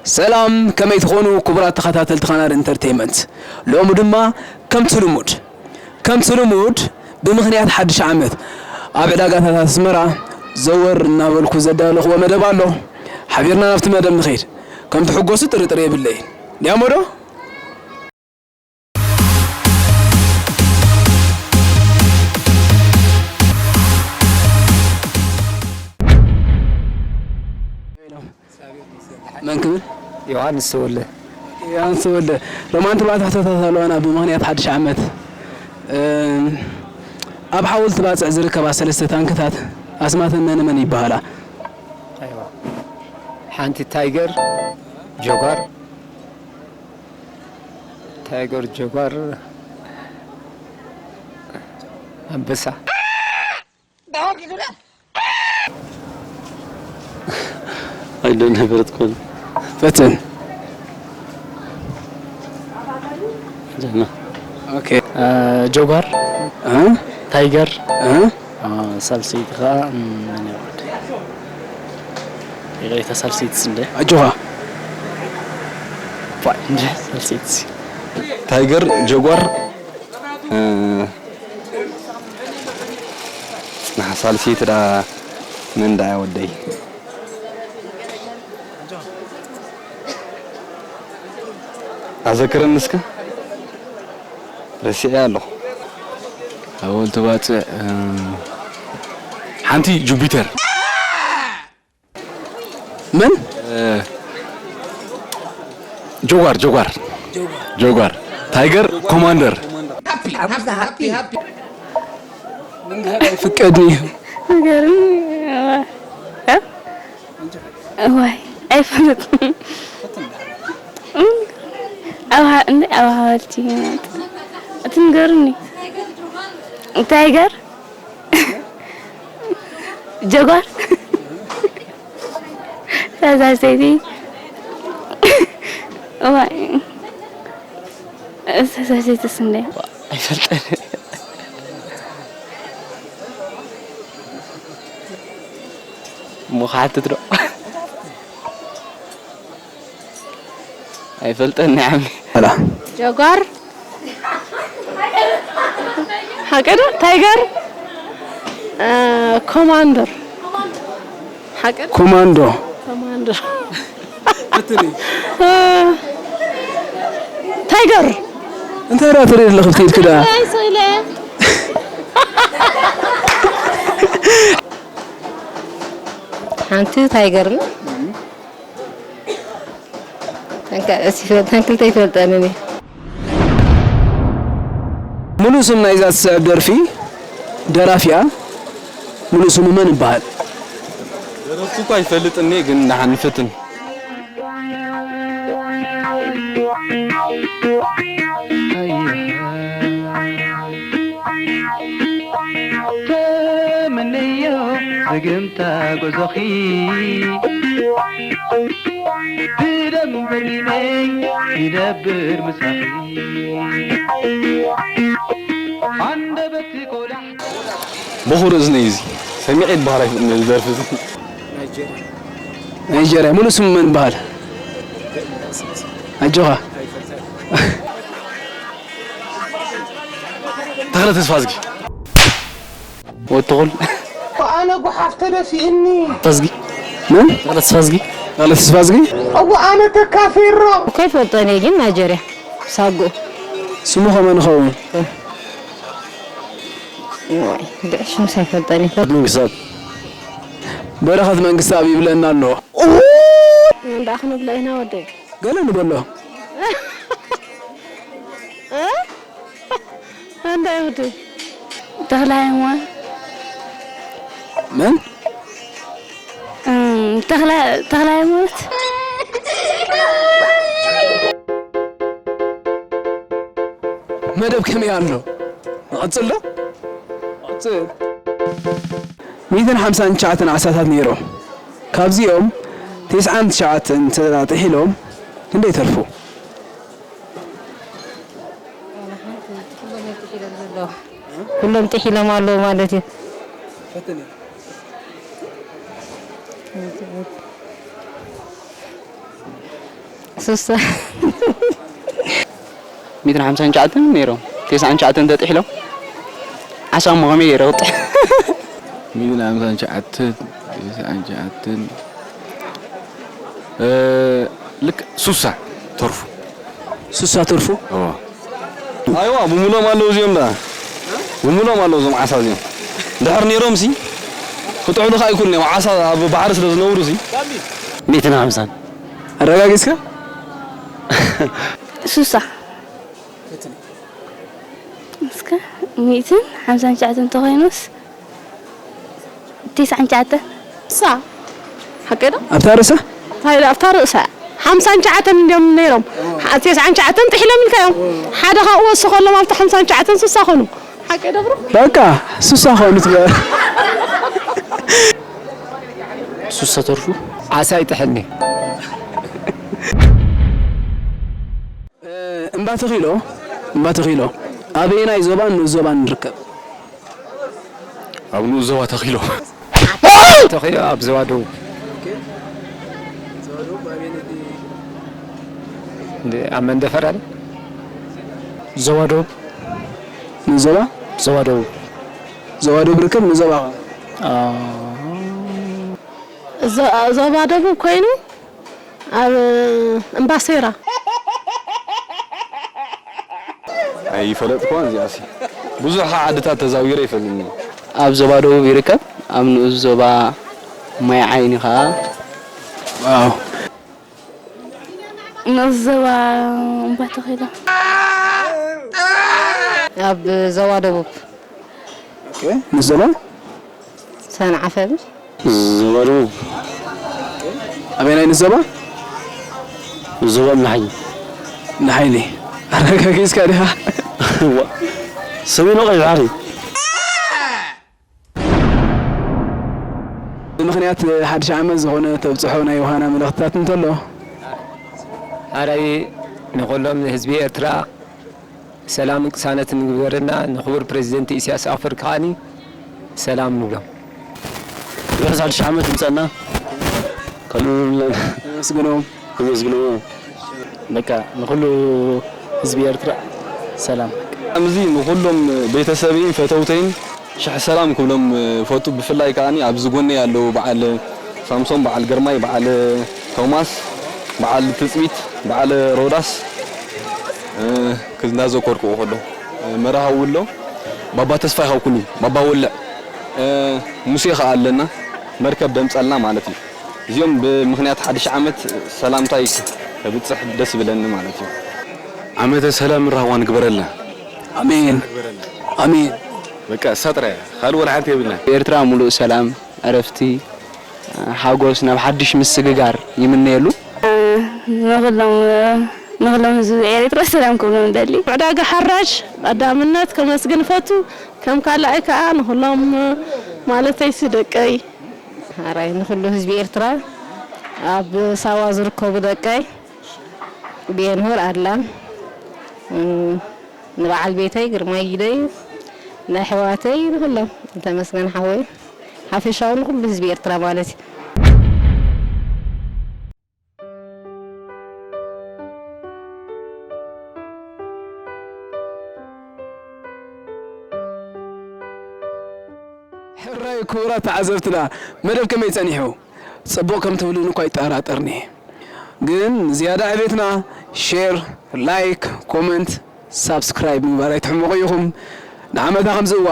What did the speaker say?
ሰላም፣ ከመይ ትኾኑ ክቡራት ተኸታተልቲ ካናል ኢንተርቴይመንት? ሎሚ ድማ ከምቲ ልሙድ፣ ከምቲ ልሙድ ብምኽንያት ሓድሽ ዓመት ኣብ ዕዳጋታት ኣስመራ ዘወር እናበልኩ ዘዳለኽዎ መደብ ኣሎ። ሓቢርና ናብቲ መደብ ንኸይድ። ከም ትሕጎሱ ጥርጥር የብለይን። ዲያሞ ዶ? መን ክብል? ዮሃንስ ተወልደ። ዮሃንስ ተወልደ። ሎማዓንቲ ኣርባዕተ ሕቶታት ኣለዋና ብምኽንያት ሓድሽ ዓመት። እም፣ ኣብ ሓወልቲ ባጽዕ ዝርከባ ሰለስተ ታንክታት ኣስማተን መን መን ይበሃላ? ኣይዋ። ሓንቲ ታይገር፣ ጀጓር፣ ታይገር፣ ጀጓር፣ ኣንበሳ። I don't know what it's called. ፈትን። I don't know. ኦኬ። እ፣ ጆጓር፣ እ? ታይገር፣ እ? እ፣ ሳልሰይቲ ኸዓ፣ እም፣ መን ይወድ? ይቕሬታ፣ ሳልሰይቲ እንደ ኣጆኻ። ባ-፣ እንደ ሳልሰይቲ። ታይገር፣ ጀጓር፣ እ፣ ንሓ ሳልሰይቲ ዳ መን ዳ ወደይ? ኣዘክረኒ እስከ። ረሲዐ ኣለኹ። ሓወልቲ ባጽዕ፣ እ፣ ሓንቲ ጁፒተር። መን? እ፣ ጆጓር፣ ጆጓር። ጆጓር። ታይገር ኮማንደር። ፍቀድኒ። ንገርኒ። እ? እዋይ፣ ኣይፈልጥን። ኣብ ሃ-፣ እንደ ኣብ ሃወልቲ ይመጡ። እቲ ንገርኒ። ታይገር? ጀጓር? ተዛዘይቲ? እዋይ። ተዛዘይቲ ስንደ? ኣይፈልጠን። እሞ ክሓትት ዶ? ኣይፈልጠን፣ ናይ ዓሚ። ኣላ። ጀጓር። ሓቂ ዶ? ታይገር? እ፣ ኮማንደር። ሓቂ ዶ? ኮማንዶ። ኮማንደር። እ፣ ታይገር። እንታይ ደኣ ትርኢ ኣለኺ? ክትከይድ ክዳ? ኣይ፣ ስኢለ። ሓንቲ ታይገር ነው። ተንከ-፣ እስ ይፈ-፣ ተንክልተ ይፈልጠንን እየ። ሙሉእ ስም ናይዛ ትስዕብ ደርፊ ደራፊኣ ሙሉእ ስሙ መን ይበሃል? ደረፍቱ እኳ ይፈልጥኒ፣ ግን ንሓ ንፈትን። ተመነዮ ዘገምታ ጉዞኺ ብደም በሊመይ ይነብር ምሳኺ። ኣንደበት ቆዳሕ በኹር እዝነይ እዚ ሰሚዐ ይበሃል ኣይፍልጥን እዚ ደርፊ እዚ። ናይጀርያ። ናይጀርያ። ሙሉእ ስሙ መን ይበሃል? ኣጆኻ። ተኽለ ተስፋዝጊ። ወትኹል። ኣነ ጉሓፍ ተደፊእኒ። ተስፋዝጊ። መን? ተኽለ ተስፋዝጊ። ተኽለ ተስፋዝጊ? እወ፣ ኣነ ተካፌሮ። እኮ ይፈልጦን እየ ግን ናይጀርያ። ሳጎ። ስሙ ከመን ይኸውን? ዋይ፣ ብዕሽምስ ኣይፈልጠን እየ። መንግስትኣብ። በረኸት መንግስትኣብ ይብለና ኣሎ። መን ደኣ ክንብሎ ኢና ወደይ? ገለ ንበሎ። እ? እንታይ ወደይ? ተኽለ ሃይማኖት። መን? እም፣ ተኽለ፣ ተኽለ ሃይማኖት። መደብ ከመይ ኣሎ? ንቐጽል ዶ? ንቐጽል። ሚእትን ሓምሳን ትሽዓተን ዓሳታት ነይሮም። ካብዚኦም ተስዓን ትሽዓተን ተጣጢሒሎም ክንደይ ተርፉ? ኩሎም ጥሒሎም ኣለዉ ማለት እዩ። ሱሳ። ሚእትን ሓምሳን ትሽዓተን ነይሮም። ተስዓን ትሽዓተን ተጥሒሎም። ዓሳ እሞ ከመይ ገይረ ክጥሕ? ሚእትን ሓምሳን ትሽዓተን፣ ተስዓን ትሽዓተን፣ እ፣ ልክ ሱሳ ተርፉ። ሱሳ ተርፉ። እዎ። ኣይዋ፣ ብሙሎም ኣለዉ እዚኦም ደኣ። ብሙሎም ኣለዉ እዞም ዓሳ እዚኦም። ድሕር ነይሮም ሲ፣ ክጥሕሉ ከኣ ኣይኩን እዮም። ዓሳ ኣብ ባሕሪ ስለ ዝነብሩ ሲ። ሚእትን ሓምሳን። ኣረጋጊጽካ? ሱሳ። እስከ ሚእትን ሓምሳን ትሽዓተን እንተኾይኑስ፣ ተስዓን ትሽዓተን። ሳ። ሓቀይ ዶ? ኣብታ ርእሳ? እንታይ ዶ ኣብታ ርእሳ? ሓምሳን ትሽዓተን እንድዮም ነይሮም። ሓ-፣ ተስዓን ትሽዓተን ጥሒሎም ኢልካዮም። ሓደ ካብኡ ወስኸሎም ኣብቲ ሓምሳን ትሽዓተን ሱሳ ኮኑ። ሓቀይ ዶ ብሩኽ? በቃ ሱሳ ኮኑ ትበል። ሱሳ ተርፉ። ዓሳ ይጥሕልኒ። እምባ ተኺሎ፣ እምባ ተኺሎ ኣበየናይ ዞባን ንኡስ ዞባን ንርከብ? ኣብ ንኡስ ዞባ ተኺሎ። ተኺሎ ኣብ ዞባ ደቡብ። እንደ ኣብ መንደፈራ ዶ? ዞባ ደቡብ። ንዞባ? ዞባ ደቡብ። ዞባ ደቡብ ርከብ ንዞባ ዞ-፣ ዞባ ደቡብ ኮይኑ ኣብ እምባሴራ። ኣይፈለጥኩዋን እዚኣሲ። ብዙሕ ዓድታት ተዛዊረ ይፈልጥኒ። ኣብ ዞባ ደቡብ ይርከብ። ኣብ ንኡስ ዞባ ማይ ዓይኒ ኸኣ። ዋው። ንኡስ ዞባ እምባ ተኺሎ። ኣብ ዞባ ደቡብ። ኦኬ፣ ንኡስ ዞባ? ሰንዓፈ። ዞባ ደቡብ። ኣበየናይ ንኡስ ዞባ? ዞባ እምኒ ሓይሊ። እምኒ ሓይሊ። ኣረጋጊጽካ ዲኻ? ሰሜን ቀይሕ ባሕሪ። ብምኽንያት ሓድሽ ዓመት ዝኾነ ተብጽሖ ናይ ዮሃና መልእኽትታት እንተሎ? ሓራይ ንኹሎም ህዝቢ ኤርትራ ሰላምን ቅሳነትን ይግበረልና። ንክቡር ፕሬዚደንት ኢሳያስ ኣፈወርቂ ከዓኒ ሰላም ንብሎም። ርሑስ ሓድሽ ዓመት ይምጸና። ከልኡልና ነመስግኖም። ነመስግኖም። በቃ ንኹሉ ህዝቢ ኤርትራ ሰላም። ከምዚ ንኹሎም ቤተሰበይን ፈተውተይን ሽሕ ሰላም ክብሎም ፈቱ። ብፍላይ ከዓኒ ኣብዚ ጎነይ ኣለዉ በዓል ሳምሶን፣ በዓል ግርማይ፣ በዓል ቶማስ፣ በዓል ትጽቢት፣ በዓል ሮዳስ፣ እ፣ እንዳዘከርኩ ከሎ፣ እ፣ መርሃዊ ኣሎ፣ ባባ ተስፋይ ካብ ኩሉ፣ ባባ ወልዕ፣ እ፣ ሙሴ ከኣ ኣለና፣ መርከብ ደምጸልና ማለት እዩ። እዚኦም ብምኽንያት ሓድሽ ዓመት ሰላምታይ ከብጽሕ ደስ ይብለኒ ማለት እዩ። ዓመተ ሰላምን ራህዋን ግበረልና። ኣሜን። ኣሜን። በቃ እሳ ጥራይ እያ። ካልእ ወላ ሓንቲ የብልና። ኤርትራ ሙሉእ ሰላም፣ ዕረፍቲ፣ ሓጎስ፣ ናብ ሓድሽ ምስግጋር ይምነየሉ። ንኹሎም፣ ንኹሎም ህዝቢ ኤርትራ ሰላም ክብሎም እደሊ። ዕዳጋ ሓራጅ ቀዳምነት ከመስግን እፈቱ። ከም ካልኣይ ከኣ ንኹሎም ማለተይሲ ደቀይ። ሓራይ ንኹሉ ህዝቢ ኤርትራ፣ ኣብ ሳዋ ዝርከቡ ደቀይ፣ ቤንሁር ኣላ፣ እም፣ ንበዓል ቤተይ ግርማይ ግደይ፣ ንኣሕዋተይ፣ ንኹሎም፣ ንተመስገን ሓወይ፣ ሓፈሻዊ ንኹሉ ህዝቢ ኤርትራ ማለት እዩ። ሕራይ ክቡራት ተዓዘብትና፣ መደብ ከመይ ጸኒሑ? ጽቡቕ ከም ትብሉኒ እኳ ይጠራጠርኒ። ግን ዝያዳ ዕቤትና ሼር፣ ላይክ፣ ኮመንት፣ ሳብስክራይብ ምግባር ኣይትሕመቑ ኢኹም። ንዓመታ ከምዚ እዋ